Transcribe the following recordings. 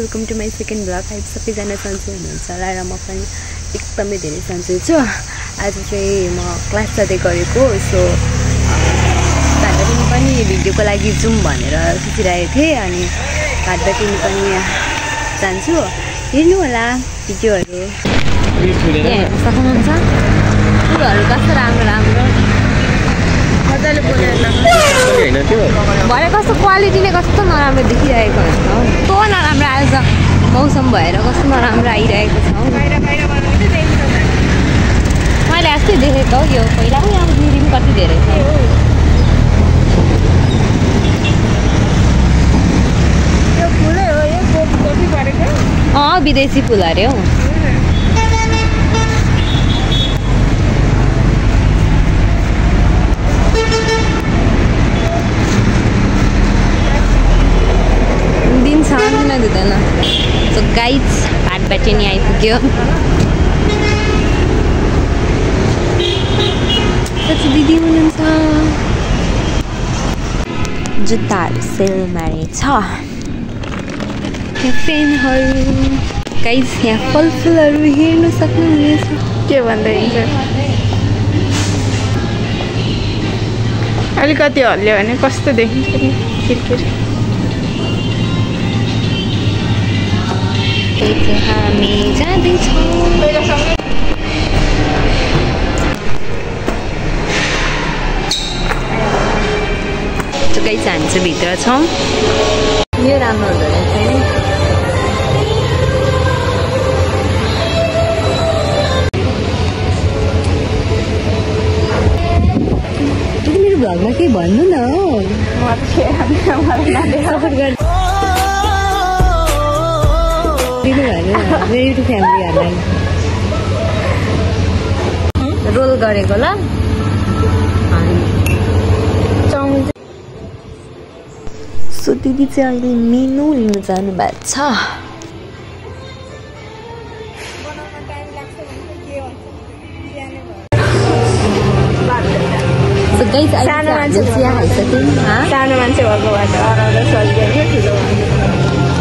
Welcome to my second vlog. आई सबैजना सन्चै हुनुहुन्छ होला र म पनि एकदमै धेरै सन्चै छु। आज चाहिँ म क्लास जाँदै गरेको, सो भातबाटिनी पनि भिडियोको लागि जाउँ भनेर सोचिरहेको थिएँ। अनि भातबाटिनी पनि जान्छु, हेर्नु होला भिडियोहरू। हेर्न सक्नुहुन्छ फुलहरू कस्तो राम्रो राम्रो मजाले बोलेर भरे कस्तो क्वालिटी नै कस्तो नराम्रो देखिरहेको हुन्छ। कस्तो नराम्रो आएछ, मौसम भएर कस्तो नराम्रो आइरहेको छ। मैले अस्ति देखेको हो यो पहिला, अब दिदी पनि कति धेरै छ। विदेशी फुल अरे हौ। दिन छ किन दिँदैन। सो गाइज भातबाटिनी आइपुग्यो। दिदी हुनुहुन्छ। जुत्ताहरू सेलमा रहेछ। यहाँ पेनहरू गाइज, यहाँ फलफुलहरू हेर्न सक्नुहुनेछ। के भन्दै हुन्छ अलिकति हल्लियो भने कस्तो देखिन्छ नि किरकिर। हामी जाँदैछौँ। गाइज हामी चाहिँ भित्र छौँ। यो राम्रो हुँदो रहेछ नि। मेरो भ्लगमा केही भन्नु न हो। दिनु भएन मेरो युट्युब फ्यामिलीहरूलाई रोल गरेको ल। सो दिदी चाहिँ अहिले मेनु लिनु जानु भएको छ। सानो मान्छे भएको भएर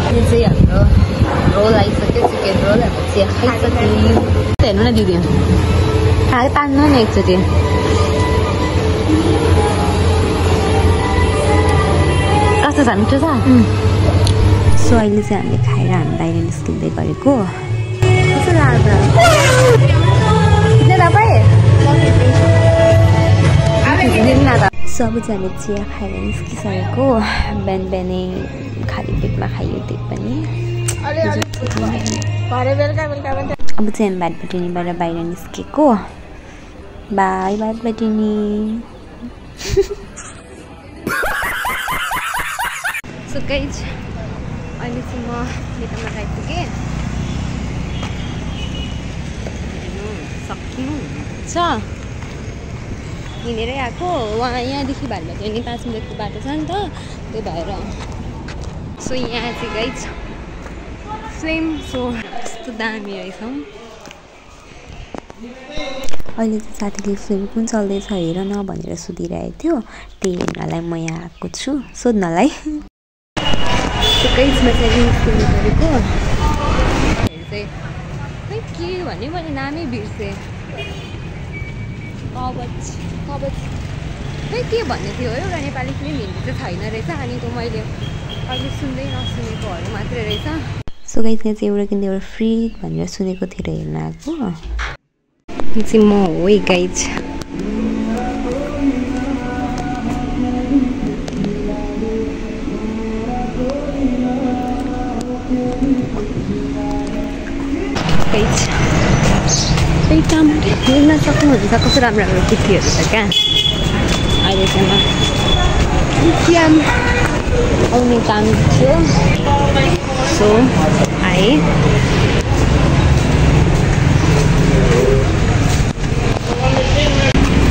अहिले चाहिँ हाम्रो रोल आइसक्यो, चिकन रोल। हाम्रो चिया खाइसक्यो। हेर्नु न दिदी, खाएको तान्नु न एकचोटि। कस्तो छ, मिठो छ। सो अहिले चाहिँ हामीले खाएर हामी बाहिर निस्किँदै गरेको। कस्तो लाग्छ सब चाहिँ हामी चिया खाएर निस्किसकेको। बिहान बिहानै खाली पेटमा खाइयो त्यही पनि। अब चाहिँ हामी भातबाटिनीबाट बाहिर निस्केको। बाई भातबाटिनी। सो गाइज अहिले चाहिँ म यतामा आइपुगेँ। सक्नुहुन्छ हिँडेरै आएको। वहाँ यहाँदेखि भातबाटिनी 5 मिनटको बाटो छ नि त, त्यही भएर। सो यहाँ चाहिँ गाइज सेम। सो यस्तो दामी रहेछ। अहिले चाहिँ साथीले फिल्म कुन चल्दैछ हेर न भनेर सोधिरहेको थियो, त्यही हेर्नलाई म यहाँ आएको छु सोध्नलाई। गाइजमा चाहिँ निस्किनु परेको। चाहिँ के भने मैले नामै बिर्सेँ। कवच के भन्ने थियो एउटा नेपाली फिल्म, हिन्दी चाहिँ छैन रहेछ। अनि त मैले अहिले सुन्दै नसुनेकोहरू मात्रै रहेछ। सो गाइज यहाँ चाहिँ एउटा किन्दा एउटा फ्री भनेर सुनेको थियो र हेर्न आएको। यो चाहिँ म हो है गाइज। हेर्न सक्नुहुन्छ कस्तो राम्रो राम्रो कुर्तीहरू छ क्या। अहिले चाहिँ म चियाम आउने काम थियो, सो आएँ।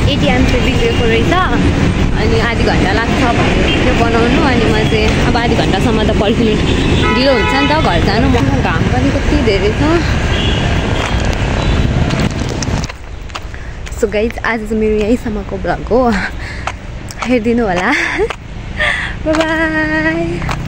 एटिएम चाहिँ बिग्रेको रहेछ अनि आधी घन्टा लाग्छ भनेर त्यो बनाउनु। अनि म चाहिँ अब आधी घन्टासम्म त पर्खिनु ढिलो हुन्छ नि त घर जानु। म घाम पनि कति धेरै छ। सो गाइज आज चाहिँ मेरो यहीसम्मको भ्लग हो, हेरिदिनु होला। By by.